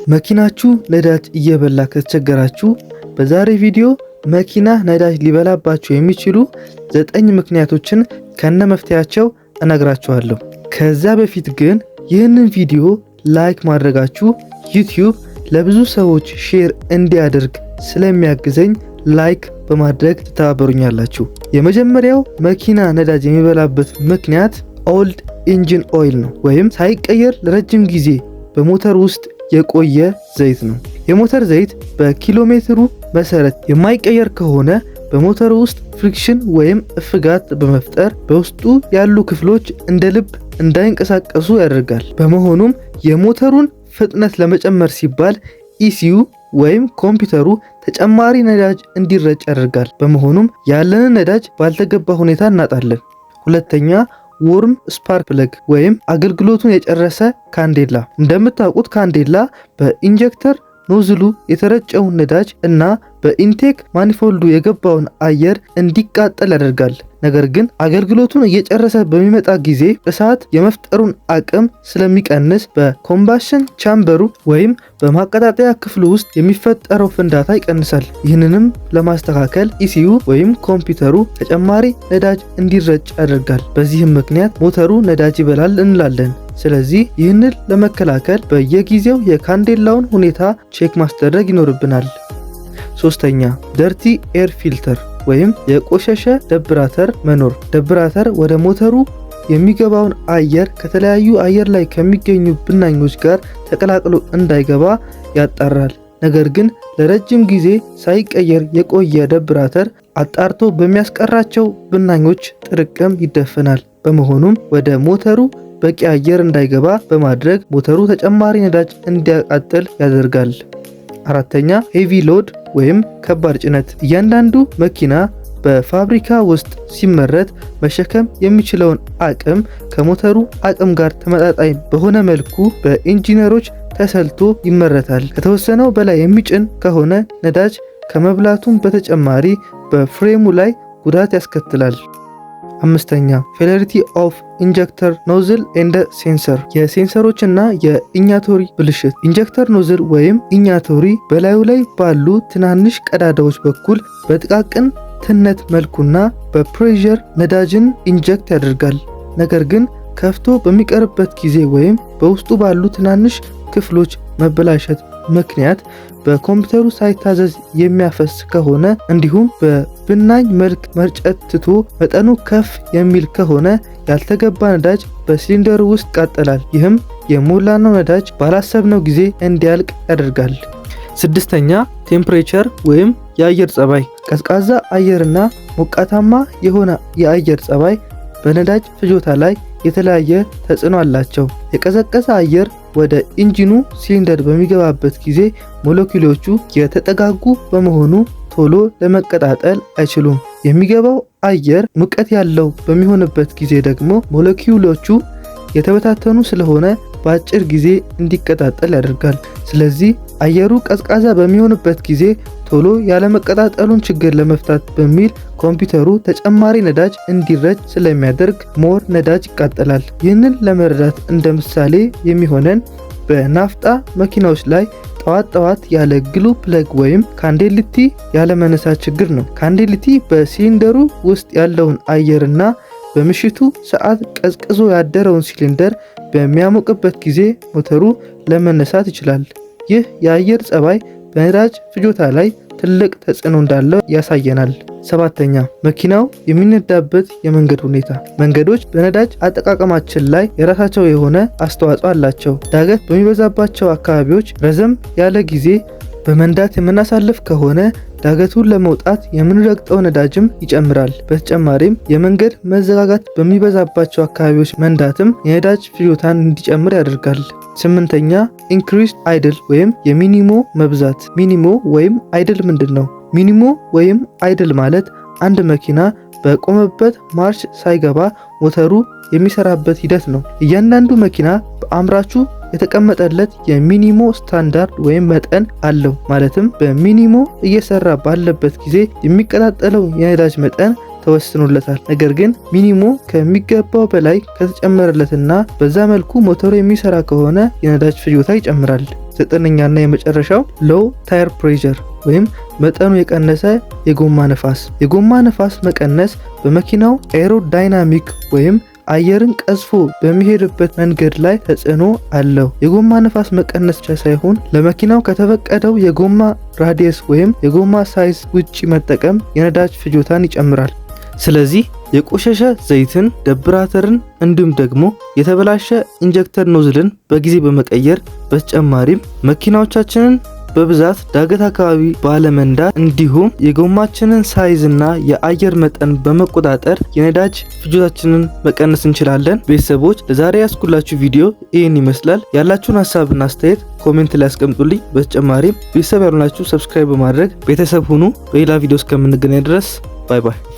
መኪናችሁ ነዳጅ እየበላ ከተቸገራችሁ፣ በዛሬ ቪዲዮ መኪና ነዳጅ ሊበላባችሁ የሚችሉ 9 ምክንያቶችን ከነ መፍትሄያቸው እነግራችኋለሁ። ከዛ በፊት ግን ይህንን ቪዲዮ like ማድረጋችሁ ዩቲዩብ ለብዙ ሰዎች share እንዲያደርግ ስለሚያግዘኝ like በማድረግ ትተባበሩኛላችሁ። የመጀመሪያው መኪና ነዳጅ የሚበላበት ምክንያት old engine oil ነው፣ ወይም ሳይቀየር ለረጅም ጊዜ በሞተር ውስጥ የቆየ ዘይት ነው። የሞተር ዘይት በኪሎ ሜትሩ መሰረት የማይቀየር ከሆነ በሞተሩ ውስጥ friction ወይም እፍጋት በመፍጠር በውስጡ ያሉ ክፍሎች እንደ ልብ እንዳይንቀሳቀሱ ያደርጋል። በመሆኑም የሞተሩን ፍጥነት ለመጨመር ሲባል ECU ወይም ኮምፒውተሩ ተጨማሪ ነዳጅ እንዲረጭ ያደርጋል። በመሆኑም ያለንን ነዳጅ ባልተገባ ሁኔታ እናጣለን። ሁለተኛ፣ worn spark plug ወይም አገልግሎቱን የጨረሰ ካንዴላ። እንደምታውቁት ካንዴላ በ injector nozzle ኡ የተረጨውን ነዳጅ እና በ intake manifold ኡ የገባውን አየር እንዲቃጠል ያደርጋል። ነገር ግን አገልግሎቱን እየጨረሰ በሚመጣ ጊዜ እሳት የመፍጠሩን አቅም ስለሚቀንስ በ combustion chamber ኡ ወይም በማቀጣጠያ ክፍሉ ውስጥ የሚፈጠረው ፍንዳታ ይቀንሳል። ይህንንም ለማስተካከል ECU ወይም ኮምፒውተሩ ተጨማሪ ነዳጅ እንዲረጭ ያደርጋል። በዚህም ምክንያት ሞተሩ ነዳጅ ይበላል እንላለን። ስለዚህ ይህንን ለመከላከል በየጊዜው የካንዴላውን ሁኔታ check ማስደረግ ይኖርብናል። ሶስተኛ፣ dirty air filter ወይም የቆሸሸ ደብራተር መኖር። ደብራተር ወደ ሞተሩ የሚገባውን አየር ከተለያዩ አየር ላይ ከሚገኙ ብናኞች ጋር ተቀላቅሎ እንዳይገባ ያጣራል። ነገር ግን ለረጅም ጊዜ ሳይቀየር የቆየ ደብራተር አጣርቶ በሚያስቀራቸው ብናኞች ጥርቅም ይደፈናል። በመሆኑም ወደ ሞተሩ በቂ አየር እንዳይገባ በማድረግ ሞተሩ ተጨማሪ ነዳጅ እንዲያቃጥል ያደርጋል። አራተኛ፣ heavy load ወይም ከባድ ጭነት። እያንዳንዱ መኪና በፋብሪካ ውስጥ ሲመረት መሸከም የሚችለውን አቅም ከሞተሩ አቅም ጋር ተመጣጣኝ በሆነ መልኩ በኢንጂነሮች ተሰልቶ ይመረታል። ከተወሰነው በላይ የሚጭን ከሆነ ነዳጅ ከመብላቱም በተጨማሪ በ frame ኡ ላይ ጉዳት ያስከትላል። አምስተኛ፣ failure of injector nozzle and sensor፣ የሴንሰሮችና የኢኛቶሪ ብልሽት። Injector nozzle ወይም ኢኛቶሪ በላዩ ላይ ባሉ ትናንሽ ቀዳዳዎች በኩል በጥቃቅን ትነት መልኩና በ pressure ነዳጅን inject ያደርጋል። ነገር ግን ከፍቶ በሚቀርበት ጊዜ ወይም በውስጡ ባሉ ትናንሽ ክፍሎች መበላሸት ምክንያት በኮምፒውተሩ ሳይታዘዝ የሚያፈስ ከሆነ፣ እንዲሁም በብናኝ መልክ መርጨት ትቶ መጠኑ ከፍ የሚል ከሆነ ያልተገባ ነዳጅ በሲሊንደሩ ውስጥ ይቃጠላል። ይህም የሞላነው ነዳጅ ባላሰብነው ጊዜ እንዲያልቅ ያደርጋል። ስድስተኛ፣ temperature ወይም የአየር ጸባይ። ቀዝቃዛ አየርና ሞቃታማ የሆነ የአየር ጸባይ በነዳጅ ፍጆታ ላይ የተለያየ ተጽዕኖ አላቸው። የቀዘቀዘ አየር ወደ ኢንጂኑ ሲሊንደር በሚገባበት ጊዜ ሞለኪውሎቹ የተጠጋጉ በመሆኑ ቶሎ ለመቀጣጠል አይችሉም። የሚገባው አየር ሙቀት ያለው በሚሆንበት ጊዜ ደግሞ ሞለኪውሎቹ የተበታተኑ ስለሆነ በአጭር ጊዜ እንዲቀጣጠል ያደርጋል። ስለዚህ አየሩ ቀዝቃዛ በሚሆንበት ጊዜ ቶሎ ያለመቀጣጠሉን ችግር ለመፍታት በሚል ኮምፒውተሩ ተጨማሪ ነዳጅ እንዲረጭ ስለሚያደርግ more ነዳጅ ይቃጠላል። ይህንን ለመረዳት እንደ ምሳሌ የሚሆነን በናፍጣ መኪናዎች ላይ ጠዋት ጠዋት ያለ glow plug ወይም ካንዴሊቲ ያለመነሳት ችግር ነው። ካንዴሊቲ በሲሊንደሩ ውስጥ ያለውን አየርና በምሽቱ ሰዓት ቀዝቅዞ ያደረውን ሲሊንደር በሚያሞቅበት ጊዜ ሞተሩ ለመነሳት ይችላል። ይህ የአየር ጸባይ በነዳጅ ፍጆታ ላይ ትልቅ ተጽዕኖ እንዳለው ያሳየናል። ሰባተኛ፣ መኪናው የሚነዳበት የመንገድ ሁኔታ። መንገዶች በነዳጅ አጠቃቀማችን ላይ የራሳቸው የሆነ አስተዋጽኦ አላቸው። ዳገት በሚበዛባቸው አካባቢዎች ረዘም ያለ ጊዜ በመንዳት የምናሳልፍ ከሆነ ዳገቱን ለመውጣት የምንረግጠው ነዳጅም ይጨምራል። በተጨማሪም የመንገድ መዘጋጋት በሚበዛባቸው አካባቢዎች መንዳትም የነዳጅ ፍጆታን እንዲጨምር ያደርጋል። ስምንተኛ፣ increased idle ወይም የሚኒሞ መብዛት። ሚኒሞ ወይም idle ምንድን ነው? ሚኒሞ ወይም idle ማለት አንድ መኪና በቆመበት ማርሽ ሳይገባ ሞተሩ የሚሰራበት ሂደት ነው። እያንዳንዱ መኪና በአምራቹ የተቀመጠለት የሚኒሞ ስታንዳርድ ወይም መጠን አለው። ማለትም በሚኒሞ እየሰራ ባለበት ጊዜ የሚቀጣጠለው የነዳጅ መጠን ተወስኖለታል። ነገር ግን ሚኒሞ ከሚገባው በላይ ከተጨመረለትና በዛ መልኩ ሞተሩ የሚሰራ ከሆነ የነዳጅ ፍጆታ ይጨምራል። ዘጠነኛና የመጨረሻው low tire pressure ወይም መጠኑ የቀነሰ የጎማ ነፋስ። የጎማ ነፋስ መቀነስ በመኪናው aerodynamic ወይም አየርን ቀዝፎ በሚሄድበት መንገድ ላይ ተጽዕኖ አለው። የጎማ ነፋስ መቀነስ ብቻ ሳይሆን ለመኪናው ከተፈቀደው የጎማ radius ወይም የጎማ size ውጪ መጠቀም የነዳጅ ፍጆታን ይጨምራል። ስለዚህ የቆሸሸ ዘይትን፣ ደብራተርን እንዲሁም ደግሞ የተበላሸ injector nozzle ን በጊዜ በመቀየር፣ በተጨማሪም መኪናዎቻችንን በብዛት ዳገት አካባቢ ባለመንዳት፣ እንዲሁም የጎማችንን size እና የአየር መጠን በመቆጣጠር የነዳጅ ፍጆታችንን መቀነስ እንችላለን። ቤተሰቦች፣ ለዛሬ ያስኩላችሁ ቪዲዮ ይህን ይመስላል። ያላችሁን ሀሳብና አስተያየት comment ላይ አስቀምጡልኝ። በተጨማሪም ቤተሰብ ያልሆናችሁ subscribe በማድረግ ቤተሰብ ሁኑ። በሌላ ቪዲዮ እስከምንገናኝ ድረስ bye bye።